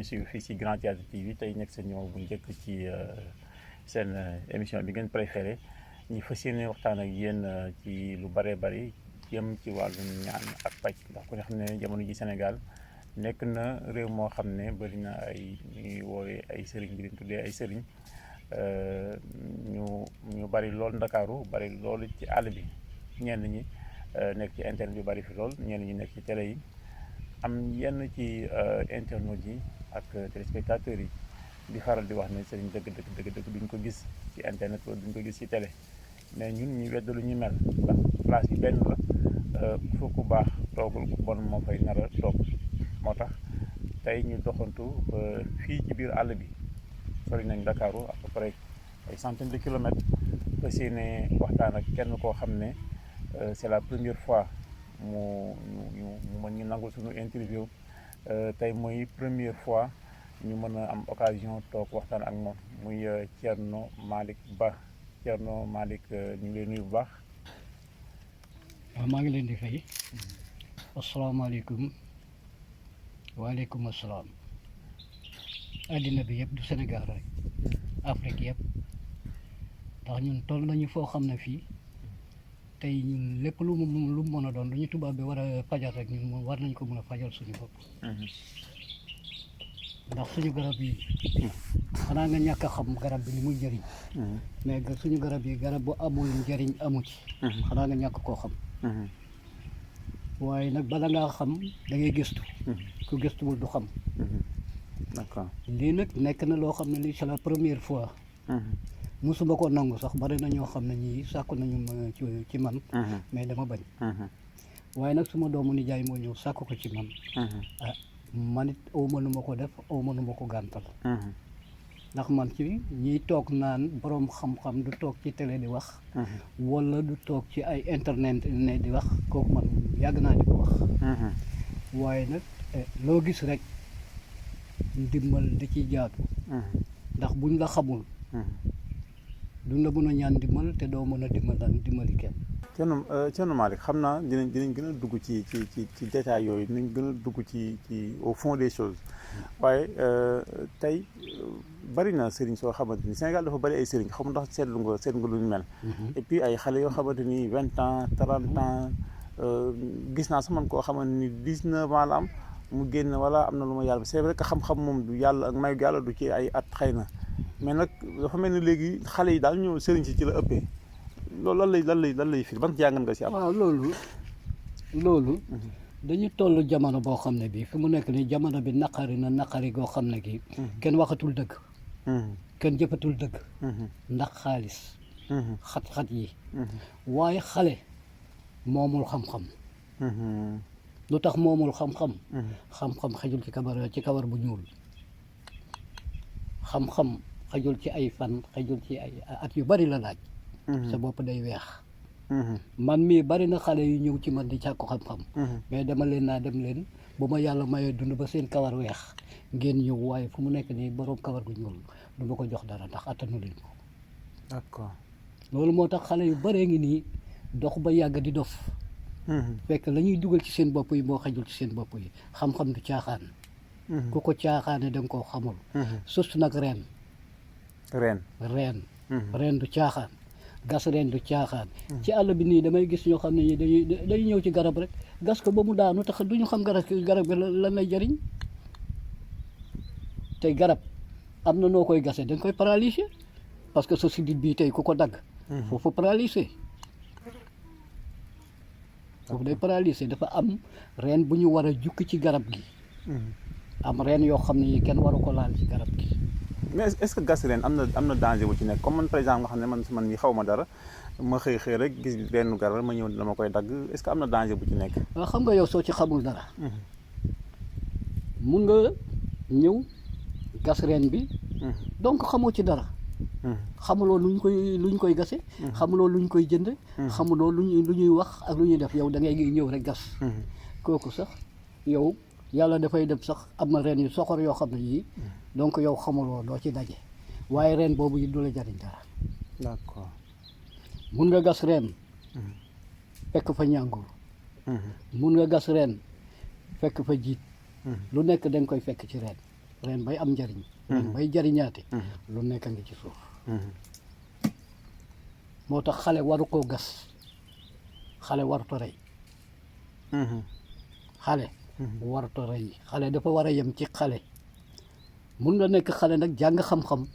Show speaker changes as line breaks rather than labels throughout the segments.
suivre fii si Grand Théâtre TV tey nekk sa ñëw bu njëkk ci seen émission bi ngeen préféré ñu fas yéene waxtaan ak yéen ci lu bëree bëri jëm ci wàllum ñaan ak paj ndax ku ne xam ne jamono ji Sénégal nekk na réew moo xam ne bëri na ay ñuy woowee ay sëriñ bi leen tuddee ay sëriñ ñu bëri lool Ndakaaru bëri loolu ci àll bi ñenn ñi nekk ci internet yu bëri fi lool ñenn ñi nekk ci télé yi am yenn ci internautes yi ak téléspectateurs yi di faral di wax ne sëriñ dëgg duñ ko gis ci internet wala duñ ko gis ci télé mais ñun ñu wedd lu ñu mel ndax place yi benn la fu ku baax toogul ku bon moo fay nar a toog moo tax tey ñu doxantu fii ci biir àll bi sori nañ Ndakaaru à peu près ay centaines de kilomètres fas yéene waxtaan ak kenn koo xam ne c'est la première fois mu mën ñu nangul suñu interview tey mooy première fois ñu mën a am occasion toog waxtaan ak moom muy Thierno Malick Ba Thierno Malick ñu ngi lay nuyu bu baax.
waaw maa ngi leen di fay. asalaamaaleykum. waaleykum asalaam. addina bi yëpp du Sénégal rek Afrique yëpp ndax ñun toll nañu foo xam ne fii tey ñun lépp lu mu mën a doon lu ñu tubaab bi war a fajal rek ñun moom war nañ ko mën a fajal suñu bopp. ndax suñu garab yi xanaa nga ñàkk a xam garab bi li muy njëriñ. mais suñu garab yi garab bu amul njëriñ amu ci. xanaa nga ñàkk koo xam. waaye nag bala ngaa xam da ngay gëstu. ku gëstuwul du xam.
d'accord
lii nag nekk na loo xam ne lii c'est la première fois. musuma ko nangu sax bari na ñoo xam ne ñii sàkku nañu ma ci man. mais dama bañ. waaye nag suma doomu nijaay moo ñëw sàkku ko ci man. ah man it aw ma nu ma ko def aw ma nu ma ko gàntal. ndax man ci ñiy toog naan boroom xam-xam du toog ci télé di wax. wala du toog ci ay internet ne di wax kooku man yàgg naa di ko wax. waaye nag loo gis rek ndimbal da ciy jaatu. ndax buñ la xamul. duñ la mën a ñaan ndimbal te doo mën a dimbali kenn.
Thierno Malick xam naa dinañ gën a dugg ci détails yooyu dinañ gën a dugg ci au fond des choses waaye tey bari na sëriñ soo xamante ni Sénégal dafa bari ay sëriñ xam ndax seetlu nga lu ñu mel. et puis ay xale yoo xamante ni 20 ans 30 ans gis naa sax man koo xamante ni 19 ans la am mu génn wala am na lu ma yàlla c'est vrai que xam-xam moom du yàlla ak mayu yàlla du ci ay at xëy na mais nag dafa mel ni léegi xale yi daal ñëw sëriñ si ci la ëppee. loolu lan lay firi ban jàngat nga si am.
waaw loolu dañu toll jamono boo xam ne bii fi mu nekk nii jamono bi naqari goo xam ne gi kenn waxatul dëgg. kenn jëfatul dëgg. ndax xaalis. xat-xat yi. waaye xale moomul xam-xam. lu tax moomul xam-xam. xam-xam xajul ci kawar bu ñuul. xam-xam xajul ci ay fan xajul ci ay at yu bari la laaj. sa bopp day weex. man mii bari na xale yu ñëw ci man di càkku xam-xam. mais dama leen naa dem leen bu ma yàlla mayee dund ba seen kawar weex ngeen ñëw waaye fu mu nekk nii boroom kawar gu ñuul du ma ko jox dara ndax attanu leen ko.
d'accord
loolu moo tax xale yu baree ngi nii dox ba yàgg di dof. fekk la ñuy dugal ci seen bopp yi moo xajul ci seen bopp yi xam-xam du caaxaan. ku ko caaxaane da nga koo xamul. surtout nag reen du caaxaan. gas reen du caaxaan. ci àll bi nii damay gis ñoo xam ne ñi dañuy ñëw ci garab rek gas ko ba mu daanu tax du ñu xam garab gi lan lay jëriñ. tey garab am na noo koy gasee da nga koy paralyser parce que sa sidit bii tey ku ko dagg. foofu paralyser. foofu day paralyser dafa am reen bu ñu war a jukki ci garab gi. am reen yoo xam ne kenn waru ko laal ci garab gi.
mais est-ce que gas reen am na danger bu ci nekk comme man par exemple nga xam ne man mii xaw ma dara ma xëy rek gis benn garab ma ñëw dama koy dagg est-ce que am na danger bu ci nekk.
waaw xam nga yow soo ci xamul dara. mun nga ñëw gas reen bi. donc xamoo ci dara. xamuloo lu ñu koy gase. xamuloo lu ñu koy jënd. xamuloo lu ñuy wax ak lu ñuy def yow da ngay ñëw rek gas. kooku sax yow. yàlla dafay def sax am na reen yu soxor yoo xam ne yii donc yow xamuloo doo ci daje waaye reen boobu yi du la jariñ dara.
d'accord.
mun nga gas reen fekk fa ñàngur. mun nga gas reen fekk fa jiit. lu nekk da nga koy fekk ci reen. reen bay am njariñ reen bay jariñaate lu nekk ngi ci suuf moo tax xale waru koo gas xale waruta rey xale waruta rey xale dafa war a yem ci xale mun nga nekk xale nag jàng xam-xam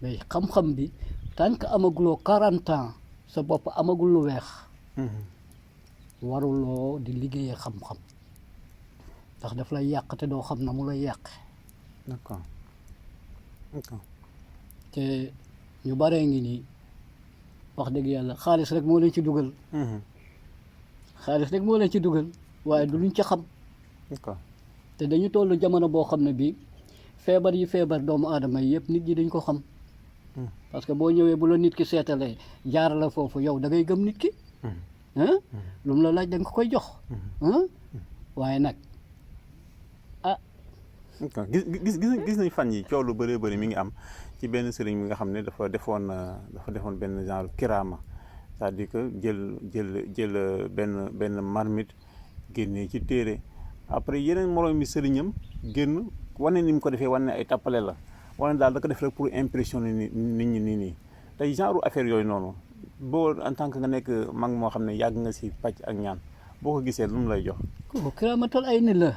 mais xam-xam bi tant que amaguloo 40 ans sa bopp amagul lu weex waruloo di liggéeyee xam-xam ndax daf lay yàq te doo xam na mu lay yàq
d'accord
te ñu baree ngi nii wax dëgg yàlla xaalis rek moo leen ci dugal xaalis rek moo leen ci dugal waaye du luñ ci xam
d'accord
te dañu toll jamono boo xam ne bii feebar yi feebar doomu aadama yi yëpp nit ñi dañ ko xam parce que boo ñëwee bu la nit ki seetalee jaar la foofu yow da ngay gëm nit ki lu mu la laaj da nga ko koy jox waaye nag
gis nañ fan yi coow lu bëree bëri mi ngi am ci benn sëriñ bi nga xam ne dafa defoon benn genre kiraama c'est-à-dire que jël benn marmite génnee ci téere après yeneen moroom mi sëriñam génn wane ni mu ko defee wane ay tappale la wane daal da ko def rek pour impressionner nit ñi nii tey genre affaire yooyu noonu boo en tant que nga nekk mag moo xam ne yàgg nga si pàcc ak ñaan boo ko gisee lu mu lay jox.
kiraamatal ay nit la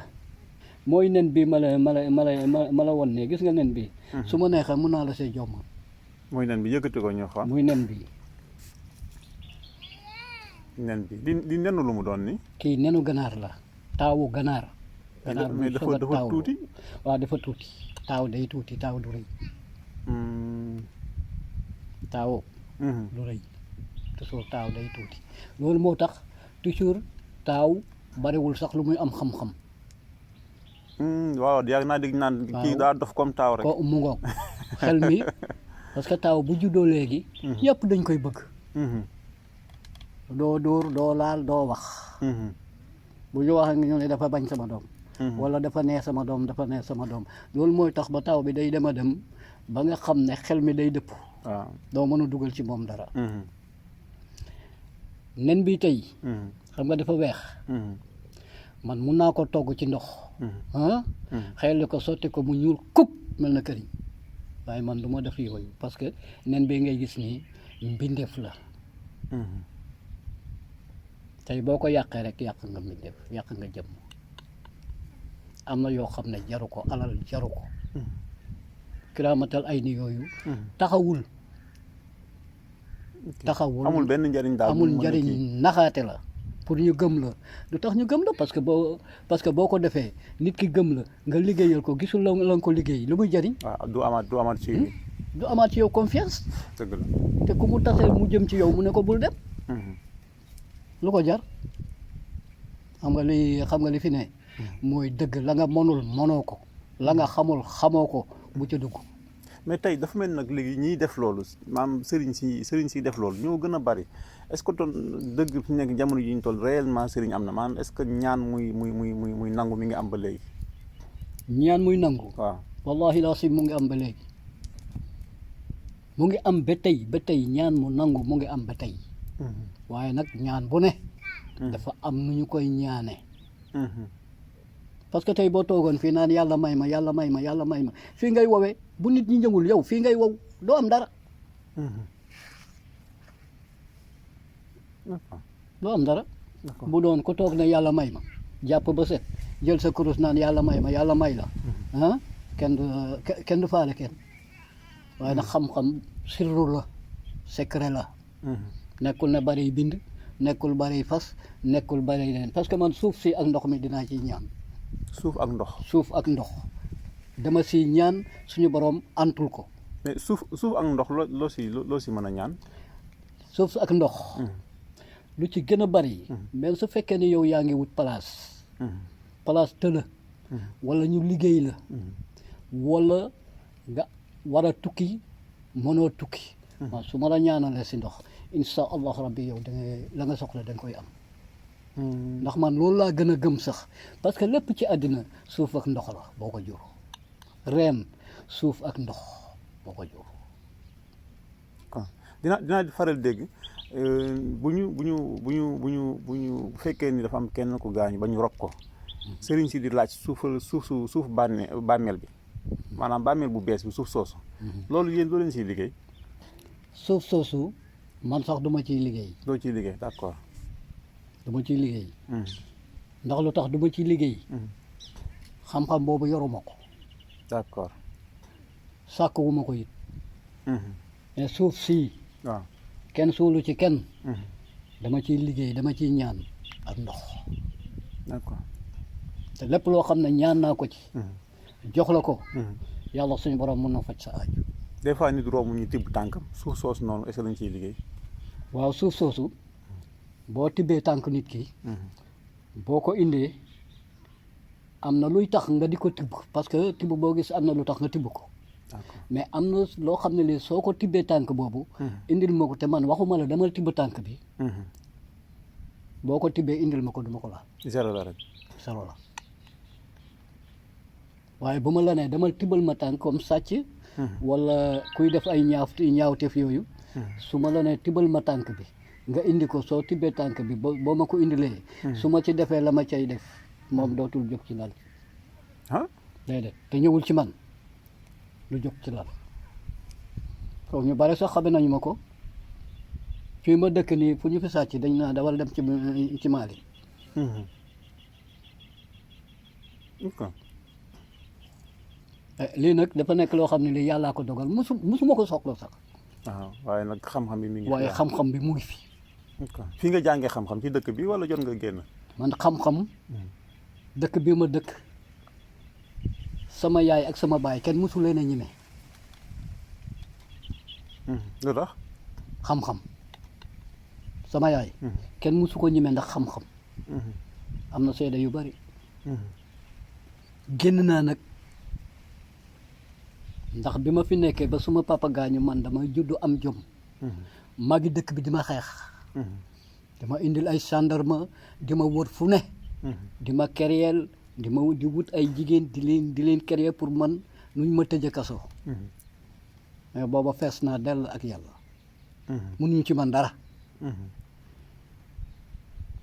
mooy nen bi ma la won ne gis nga nen bi su ma neexee mun naa la see jomm
mooy nen bi yëkkati ko ñu xool
muy nen bi
di nenu lu mu doon ni
kii nenu ganaar la taawu ganaar
mais dafa tuuti
waaw dafa tuuti taaw day tuuti taaw du rëy taaw du rëy toujours taaw day tuuti loolu moo tax toujours taaw bariwul sax lu muy am xam-xam
waaw yàgg naa dégg naan kii daa dof comme taaw rek
ko mu ngoog xel mi parce que taaw bu juddoo léegi ñëpp dañ koy bëgg doo dóor doo laal doo wax bu ñu wax ak ñu ne dafa bañ sama doom wala dafa neex sama doom loolu mooy tax ba taaw bi day dem a dem ba nga xam ne xel mi day dëpp
waaw
doo mën a dugal ci moom dara nen bi tey xam nga dafa weex man mun naa ko togg ci ndox xëyal ko sotti ko mu ñuul kuk mel na këriñ waaye man du ma def yooyu parce que nen bi ngay gis nii mbindeef la tey boo ko yàqee rek yàq nga mbindeef yàq nga jëmm am na yoo xam ne jaru ko alal jaru ko kiraamatal ay ni yooyu taxawul
amul benn njariñ daal
amul njariñ naxaate la pour ñu gëm la du tax ñu gëm la parce que boo ko defee nit ki gëm la nga liggéeyal ko gisul la nga ko liggéey lu muy jariñ
waaw du amaat ci
yow confiance
dëgg la
te ku mu taseel mu jëm ci yow mu ne ko bul dem lu ko jar xam nga li fi ne mooy dëgg la nga mënul mënoo ko la nga xamul xamoo ko bu ca dugg
mais tey dafa mel nag léegi ñiy def loolu maam sëriñ si def loolu ñoo gën a bari est-ce que toon dëgg fi nekk jamono yi ñu toll réellement sëriñ am na maanaam est-ce que ñaan muy nangu mi ngi am ba léegi
ñaan muy nangu
waaw
wallahi laa si mu ngi am ba léegi mu ngi am ba tey ñaan mu nangu mu ngi am ba tey waaye nag ñaan bu ne dafa am nu ñu koy ñaane parce que tey boo toogoon fii naan yàlla may ma fii ngay wowee bu nit ñi ñëwul yow fii ngay wow doo am dara doo am dara bu doon ko toog ne yàlla may ma jàpp ba set jël sa kurus naan yàlla may la kenn du faale kenn waaye nag xam-xam sirru la secret la nekkul ne bari bind nekkul bari fas nekkul bari leen parce que man suuf si ak ndox mi dinaa ciy ñaan
suuf ak ndox
dama si ñaan suñu borom antul ko
mais suuf ak ndox loo si mën a ñaan
suuf ak ndox lu ci gën a bari même su fekkee ne yow yaa ngi wut place tëla wala ñu liggéey la wala nga war a tukki mënoo tukki man su ma la ñaanalee si ndox insha allah rabbi yow la nga soxla da nga koy am ndax man loolu laa gën a gëm sax parce que lépp ci àddina suuf ak ndox la boo ko jur reen suuf ak ndox boo ko jur
dinaa faral dégg bu fekkee ni dafa am kenn ku gaañu ba ñu rob ko sëriñ si di laaj suuf bàmmeel bi maanaam bàmmeel bu bees bi suuf soosu loolu yéen doo leen siy liggéey
suuf soosu man sax duma ciy liggéey.
doo ciy liggéey d'accord
duma ciy liggéey. ndax lu tax duma ciy liggéey. xam-xam boobu yoruma ko.
d'accord
sàkkuwuma ko it. mais suuf sii.
waaw
kenn suulu ci kenn. dama ciy liggéey dama ciy ñaan ak ndox.
d'accord
te lépp loo xam ne ñaan naa ko ci. jox la ko. yàlla suñu borom mën na faj sa aaju.
des fois nit romb ñu tibb tànkam suuf soosu noonu est-ce que dañ ciy liggéey.
waaw suuf soosu boo tibbee tànk nit ki. boo ko indee am na luy tax nga di ko tibb parce que tibb boo gis am na lu tax nga tibb ko. mais am na loo xam ne lii soo ko tibbee tànk boobu. indil ma ko te man waxuma la dama tibb tànk bi. boo ko tibbee indil ma ko duma ko laal.
zéro la rek.
zéro la waaye bu ma la nee dama tibbal ma tànk comme sàcc. wala kuy def ay ñaawteef yooyu. su ma la nee tibbal ma tànk bi nga indi ko soo tibbee tànk bi boo ma ko indilee. su ma ci defee la ma cay def moom dootul jóg ci lal. déedéet te ñëwul ci man lu jóg ci lal. foofu ñu bare sax xame nañu ma ko fii ma dëkk nii fu ñu fi sàcc dañ naa dawal dem ci Mali. lii nag dafa nekk loo xam ne lii yàllaa ko dogal musuma ko soxla sax.
waaw waaye nag xam-xam bi mi ngi.
waaye xam-xam bi mu ngi fi.
fii nga jàngee xam-xam ci dëkk bi wala jot nga génn.
man xam-xam dëkk bi ma dëkk sama yaay ak sama baay kenn musu leen a ñime.
lu tax.
xam-xam sama yaay. kenn musu ko ñime ndax xam-xam. am na seede yu bari. génn naa nag ndax bi ma fi nekkee ba suma papa gaañu man dama juddu am jom. magi dëkk bi di ma xeex. dama indil ay gendarme di ma wër fu ne. di ma keriyeel di wut ay jigéen di leen keriyeel pour man nuñ ma tëjee kaso. mais booba fees naa dell ak yàlla. mënuñu ci man dara.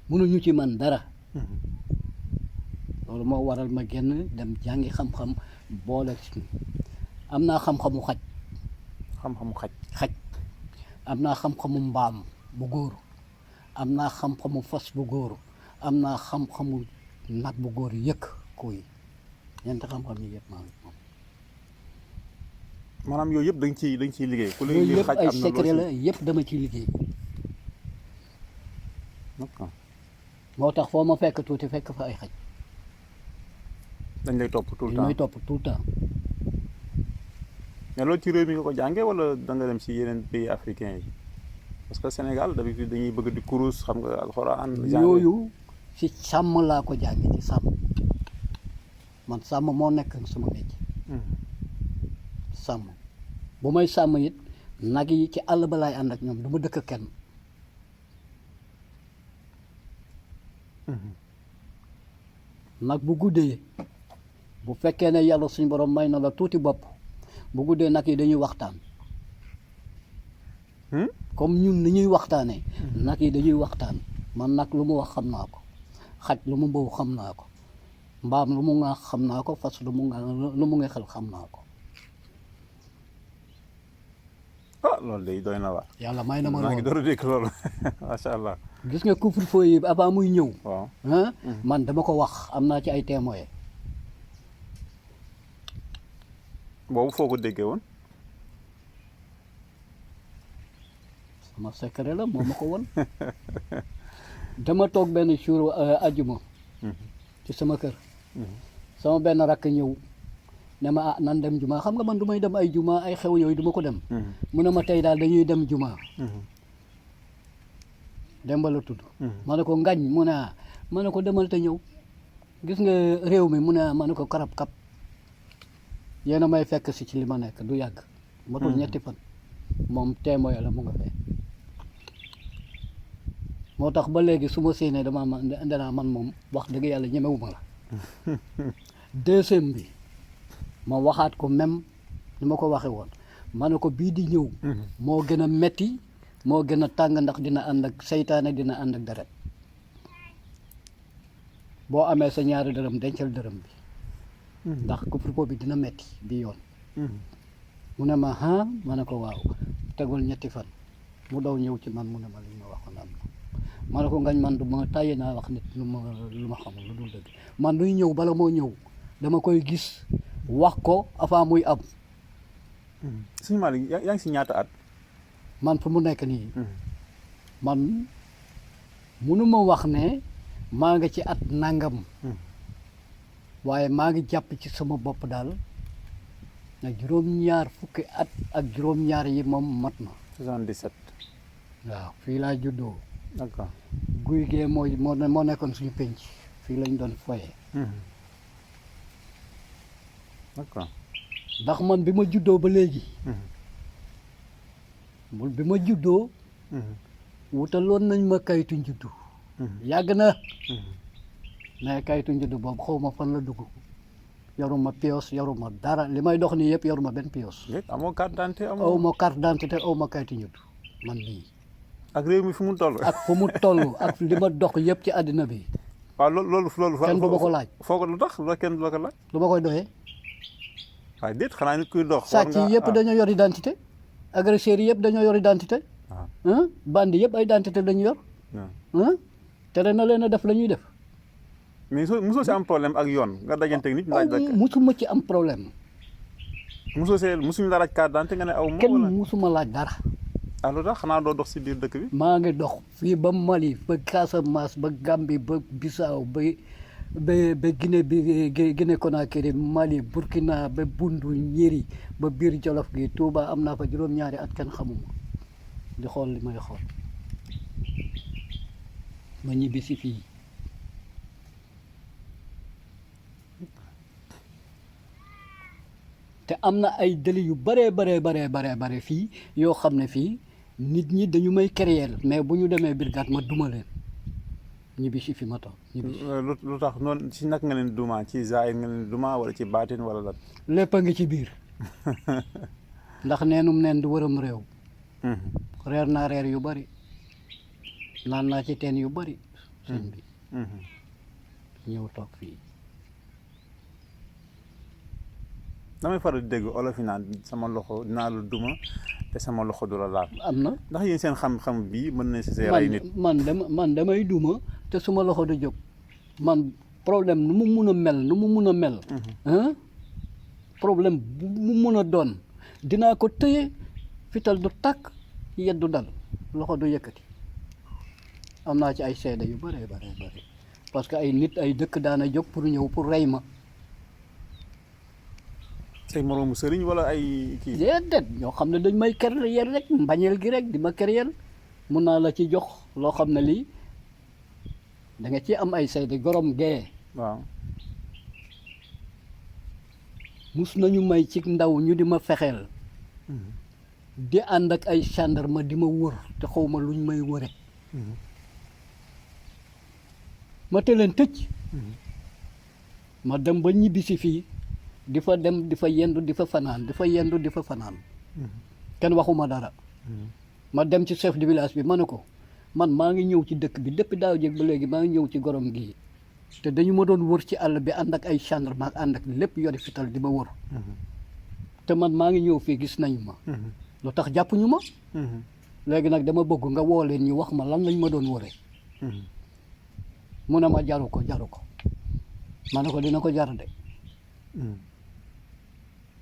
mënuñu ci man dara. loolu moo waral ma génn dem jàngi xam-xam boole ci am naa xam-xamu xaj.
xam-xamu
xaj am naa xam-xamu mbaam bu góor am naa xam-xamu fas bu góor am naa xam-xamu nag bu góor yëkk kuy ñeenti xam-xam yi yëpp maa ngi moom.
maanaam yooyu yëpp dañ ciy liggéey. ku
yooyu yëpp ay secret la yëpp dama ciy liggéey. moo tax foo ma fekk tuuti fekk fa ay xaj.
dañ lay topp tout le temps
dañ lay topp tout le temps.
mais loolu ci réew mi nga ko jàngee wala da nga dem si yeneen pays africains yi parce que Sénégal d'habitude dañuy bëgg di kurus xam nga alxuraan.
yooyu ci sàmm laa ko jàngee ci sàmm man sàmm moo nekk sama métier. sàmm bu may sàmm it nag yi ci àll ba laay ànd ak ñoom du ma dëkk kenn. nag bu guddee bu fekkee ne yàlla suñu borom may na la tuuti bopp bu guddee nag yi dañuy waxtaan. comme ñun ni ñuy waxtaanee. nag yi dañuy waxtaan man nag lu mu wax xam naa ko xaj lu mu mbow xam naa ko mbaam lu mu nga xam naa ko fas lu mu nga xel xam naa ko.
loolu day doy na waar.
yàlla may na ma
maa ngi door a dégg loolu macha allah.
gis nga couvre-feu yi avant muy ñëw.
waaw
man dama ko wax am naa ci ay témoins.
boobu foo ko déggee woon.
sama secret la moo ma ko woon. dama toog benn jour ajuma ci sama kër. sama benn rakk ñëw ne ma nan dem juma xam nga man du may dem ay juma ay xew yooyu du ma ko dem. mu ne ma tey daal dañuy dem juma. Demba la tudd. ma ne ko ngañ mu ne ma ne ko demal te ñëw gis nga réew mi mu ne ma ne ko karab kap yéen a may fekk si ci li ma nekk du yàgg. matul ñetti fan moom témoin la mu nga fee. moo tax ba léegi su ma séenee danaa man moom wax dëgg yàlla ñemewuma la. deuxième bi ma waxaat ko même ni ma ko waxee woon ma ne ko bii di ñëw. moo gën a metti moo gën a tàng ndax dina ànd ak seytaane dina ànd ak deret. boo amee sa ñaari dërëm dencal dërëm bi ndax couvre-feu bi dina metti bi yoon mu ne ma ma ne ko waaw tegul 3 fan mu daw ñëw ci man mu ne ma li ma waxoon am na ma ne ko ngañ man du ma tàyyi naa wax nit lu ma xamul lu dul dëgg man luy ñëw bala moo ñëw dama koy gis wax ko avant muy am
sëñ Malick yaa ngi si ñaata at
man fu mu nekk nii man mënuma wax ne maa nga ci at nangam waaye maa ngi jàpp ci sama bopp daal na juróom-ñaar fukki at ak juróom-ñaar yi moom mat na
77
waaw fii laa juddoo
d'accord
guy gee moo nekkoon suñu penc fii lañ doon foyee
d'accord
ndax man bi ma juddoo ba léegi bi ma juddoo wutaloon nañ ma kayitu njuddu yàgg na mais kayitu njuddu boobu xaw ma fan la dugg yoruma pios yoruma dara li may dox nii yëpp yoruma benn pios
amoo carte d'identité
aw ma carte d'identité aw ma kayitu njuddu man nii
ak réew mi fu mu toll
ak fu mu toll ak li ma dox yëpp ci àddina bi
waaw loolu
kenn du ma ko laaj
foo ko lu tax loolu kenn du la ko laaj
lu ma koy doyee
waaye déet xanaa nit kuy dox
sàcc yi yëpp dañoo yor identité agresseurs yi yëpp dañoo yor identité bandi yëpp ay identité lañu yor tere na leen a def la ñuy def
mais mosoo si am problème ak yoon nga dajanteeg nit laaj la
musuma ci am problème
mosuñu la laaj carte d'identité nga ne aw ma
kenn musuma laaj dara
lu tax xanaa doo dox si biir dëkk bi
maa ngi dox fii ba Mali ba Casamance ba Gambie ba Bissau ba Guinée Conakry Mali Burkina ba Bundu Ñeri ba biir Jolof gi Touba am naa fa juróom-ñaari at kenn xamuma di xool li may xool ma ñibbi si fii te am na ay délit yu bare fii yoo xam ne fii nit ñi dañu may créer mais bu ñu demee brigade ma duma leen ñibbi si fi ma toog ñibbi si.
lu tax noonu si nag nga leen duma ci zaahir nga leen duma wala ci baatin wala lan.
lépp a ngi ci biir ndax neenum neen du wëram réew. reer naa reer yu bari naan naa ci teen yu bari sëñ bi ñëw toog fii.
damay faral di dégg olof yi naan sama loxo dinaa la duma te sama loxo du la laal.
am na
ndax yéen seen xam-xam bii mën na si see rey nit.
man damay duma te suma loxo du jóg man problème nu mu mun a mel problème bu mu mun a doon dinaa ko tëye fital du tàkk yeddu dal loxo du yëkkati. am naa ci ay seede yu bare parce que ay nit ay dëkk daana jóg pour ñëw pour rey ma.
say moroomu sëriñ wala ay kii.
déedéet ñoo xam ne dañ may kereel rek mbañeel gi rek di ma kereel mun naa la ci jox loo xam ne lii da nga ci am ay seede gorom gee.
waaw.
mus nañu may ci ndaw ñu di ma fexeel. di ànd ak ay gendarme di ma wër te xaw ma luñ may wëre. ma te leen tëj. ma dem ba ñibbi si fii. di fa dem di fa yendu di fa fanaan di fa yendu di fa fanaan kenn waxuma dara ma dem ci chef de village bi ma ne ko man maa ngi ñëw ci dëkk bi depuis daaw jéeg ba léegi maa ngi ñëw ci gorom gii te dañu ma doon wër ci àll bi ànd ak ay gendarme ak ànd ak lépp yori fital di ma wër te man maa ngi ñëw fii gis nañu ma lu tax jàppuñu ma léegi nag dama bëgg nga woo leen ñu wax ma lan lañ ma doon wëree mu ne ma jaru ko ma ne ko dina ko jar de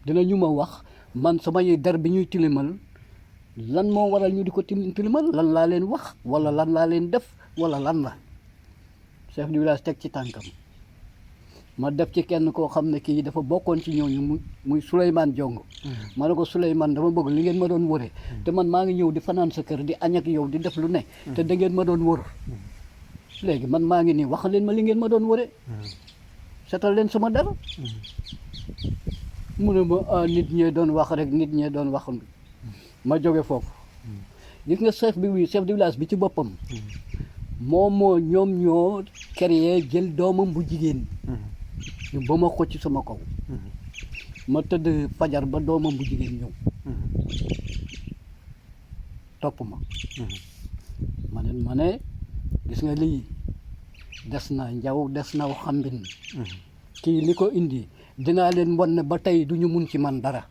dina ñu ma wax man samay der bi ñuy tilimal lan moo waral ñu di ko tilimal lan laa leen wax wala lan laa leen def wala lan la chef du village teg ci tànkam ma def ci kenn koo xam ne kii dafa bokkoon ci ñooñu muy Souleymane Jongo ma ne ko Souleymane dama bëgg li ngeen ma doon wëre te man maa ngi ñëw di fanaan sa kër di añ ak yow di def lu ne te da ngeen ma doon wër léegi man maa ngi nii wax leen ma li ngeen ma doon wëre setal leen sama der mu ne ma nit ñee doon wax rek nit ñee doon wax ma jóge foofu gis nga chef de village bi ci boppam moom ñoom ñoo créé jël doomam bu jigéen ñu ba ma ko ci sama kaw ma tëdd fajar ba doomam bu jigéen ñëw topp ma ma ne gis nga lii des na njaw des na xambin kii li ko indi dinaa leen wan ne ba tey du ñu mun ci man dara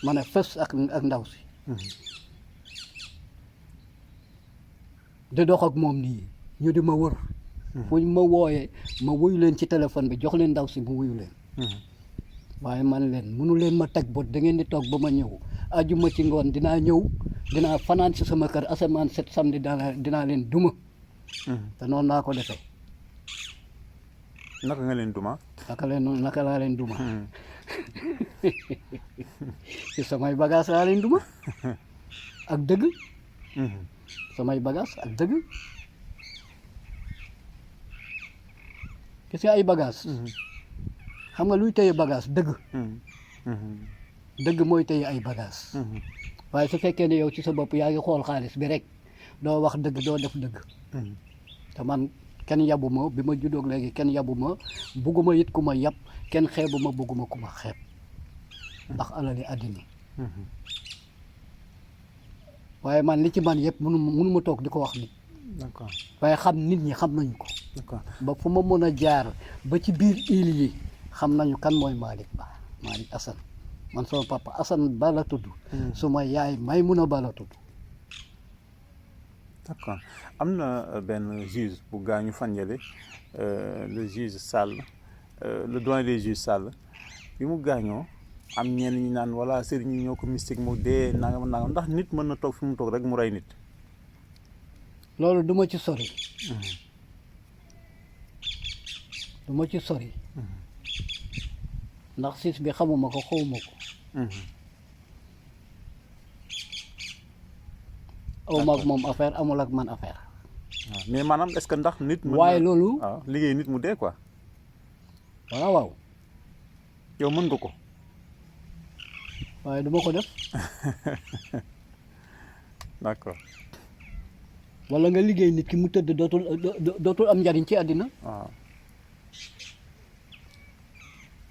ma ne fes ak ndaw si di dox ak moom nii ñu di ma wër fu ñu ma wooyee ma wuyu leen ci téléphone bi jox leen ndaw si mu wuyu leen waaye man leen mënu leen ma teg bot da ngeen di toog ba ma ñëw ajuma ci ngoon dinaa ñëw dinaa fanaan si sama kër asamaan set samedi dinaa leen duma te noonu naa ko defee
naka nga leen duma
naka laa leen duma ci samay bagage laa leen duma ak dëgg samay bagage ak dëgg gis nga ay bagage xam nga luy téye bagage dëgg dëgg mooy téye ay bagage waaye su fekkee ne yow ci sa bopp yaa ngi xool xaalis bi rek doo wax dëgg doo def dëgg te man kenn yabu ma bi ma juddoog léegi kenn yabu ma bugguma it ku ma yab kenn xeebu ma bugguma ku ma xeeb ndax alali àddina waaye man li ci man yëpp mënu ma toog di ko wax nit
d'accord
waaye xam nit ñi xam nañu ko
d'accord
ba fu ma mën a jaar ba ci biir île yi xam nañu kan mooy Malick Ba Malick Assane man sama papa Assane Ba la tudd suma yaay Maymuna Ba la tudd
d'accord am na benn juge bu gaañu fan yële le juge Sall le doyen des juges Sall bi mu gaañoo am ñenn ñi naan wala sëriñ ñi ñoo ko mystique mu dee nangam ndax nit mën na toog fi mu toog rek mu rey nit.
loolu du ma ci sori. du ma ci sori. ndax siis bi xamuma ko xawma ko. aw ma ak moom affaire amul ak man affaire.
waaw mais maanaam est-ce que ndax nit. mën na
waaye loolu.
waaw liggéey nit mu dee quoi.
waaw waaw.
yow mën nga ko.
waaye du ma ko def.
d'accord.
wala nga liggéey nit ki mu tëdd dootul am njariñ ci àddina.
waaw.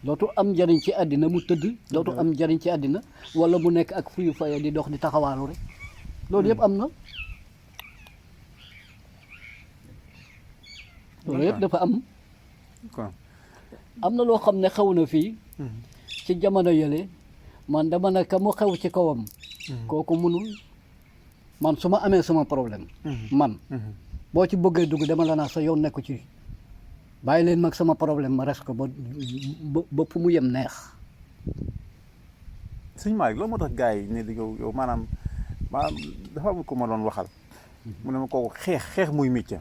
dootul am njariñ ci àddina mu tëdd. dootul am njariñ ci àddina wala mu nekk ak fuyu faya di dox di taxawaalu rek. loolu yëpp am na. loolu yëpp dafa am. am na loo xam ne xew na fii. ci jamono yële man dama ne ka mu xew ci kawam. kooku munul man su ma amee sama problème. man boo ci bëggee dugg dama la naa sa yoon nekku ci bàyyi leen mag sama problème ma res ko ba fu mu yem neex.
sëñ Malick loolu moo tax gars yi ne di yow maanaam dafa am ko ma doon waxal. mu ne ma kooku xeex muy métier.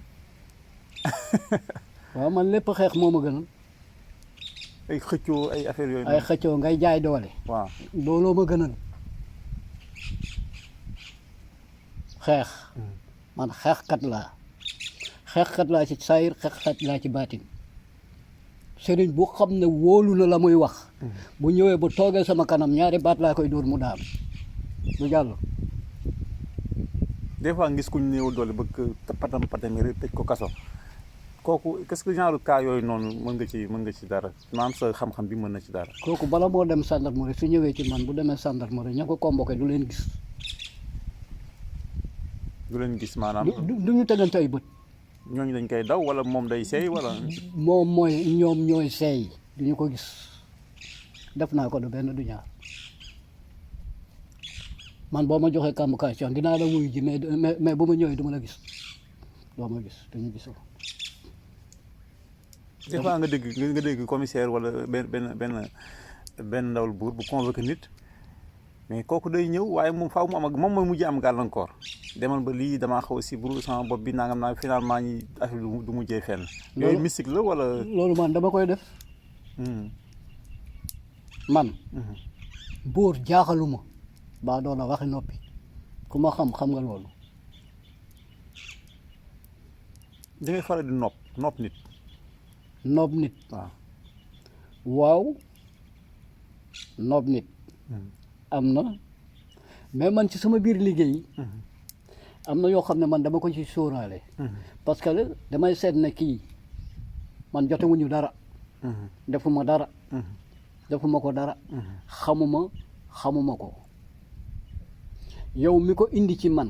waaw man lépp xeex moo ma gënal.
ay xëccoo ay affaire yooyu.
ay xëccoo ngay jaay doole.
waaw
looloo ma gënal. xeex. man xeexkat laa. xeexkat laa ci saayir xeexkat laa ci baatin. sëriñ bu xam ne wóolu na la muy wax. bu ñëwee bu toogee sama kanam ñaari baat laa koy dóor mu daam du jàll.
des fois ngis kuñ néew doole bëgg patam rek tëj ko kaso. kooku qu'est-ce que genre cas yooyu noonu mën nga ci dara maanaam sa xam-xam bi mën na ci dara.
kooku bala moo dem gendarmerie su ñëwee ci man bu demee gendarmerie ña ko convoqué du leen gis.
du leen gis maanaam.
du ñu tegante ay bët.
ñooñu dañ koy daw wala moom day seey wala.
moom mooy ñoom ñooy seey du ñu ko gis. def naa ko du benn du ñaar man boo ma joxee convocation dinaa la wuyu ji mais bu ma ñëwee du ma la gis doo ma gis du ñu gisoo.
des fois nga dégg commissaire wala benn ndawal buur bu convoqué nit mais kooku day ñëw waaye moom faaw mu am ak moom mooy mujj am gàllankoor demal ba lii damaa xaw a si buru sama bopp bi nangam naa finalement ñi affaire du mujjee fenn. yooyu mystique la wala. loolu
man dama koy def. man. buur jaaxaluma baa doon a waxi noppi ku ma xam nga loolu.
da ngay faral di nopp nit.
noob nit. waaw noob nit. am na mais man ci sama biir liggéey. am na yoo xam ne man dama ko ci sóoraale. parce que damay seet ne kii man jotewuñu dara. defuma dara. defuma ko dara. xamuma ko. yow mi ko indi ci man.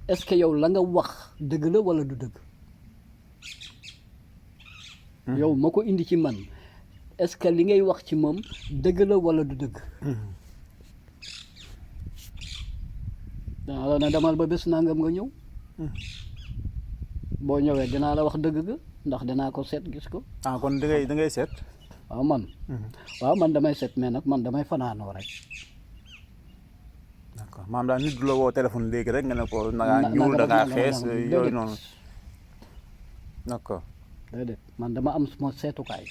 est-ce que yow la nga wax dëgg la walla du dëgg. yow ma ko indi ci man est-ce que li ngay wax ci moom dëgg la wala du dëgg. danaa la ne demal ba bés nangam nga ñëw. boo ñëwee dinaa la wax dëgg ga ndax dinaa ko seet gis ko.
ah kon da ngay seet.
waaw man. waaw man damay seet mais nag man damay fanaanoo rek.
d'accord maanaam daal nit du la woo téléphone léegi rek nga ne ko da ngaa ñuul da ngaa xees yooyu noonu. d'accord.
déedéet man dama am suma seetukaay.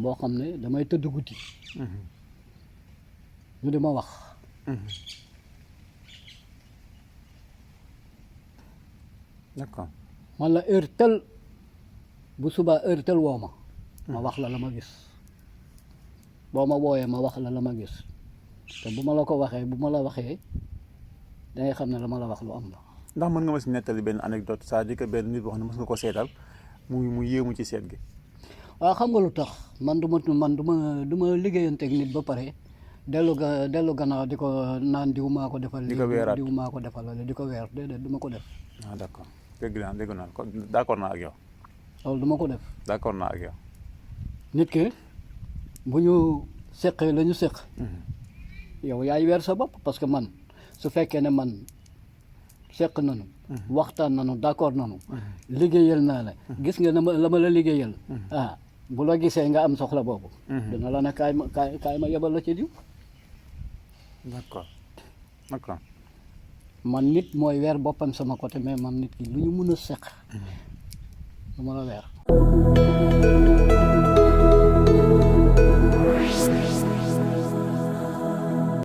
boo xam ne damay tëdd guddi. ñu di ma wax.
d'accord.
man la heure tel bu subaa heure tel woo ma. ma wax la ma gis. boo ma wooyee ma wax la ma gis te bu ma la ko waxee bu ma la waxee da ngay xam ne la ma la wax lu am la.
ndax mën nga ma si nettali benn anecdote c'est-à-dire que benn nit boo xam ne mës nga ko seetal mu yéemu ci seet gi.
waaw xam nga lu tax man du ma liggéeyanteeg nit ba pare dellu gannaaw di ko naan diw maa ko defal.
di ko weeraat
diw maa ko defal di ko weer déedéet du ma ko def.
ah d'accord dégg naa kon d'accord naa ak yow.
loolu du ma ko def.
d'accord naa ak yow.
nit ki bu ñu seqee la ñu seq. yow yaay weer sa bopp parce que man su fekkee ne man seq nañu. waxtaan nañu d'accord nañu. liggéeyal naa la. gis nga la ma la liggéeyal. bu la gisee nga am soxla boobu. dina la ne kaay ma yebal la ci diw.
d'accord.
man nit mooy weer boppam sama côté mais man nit ki lu ñu mën a seq. du ma la weer.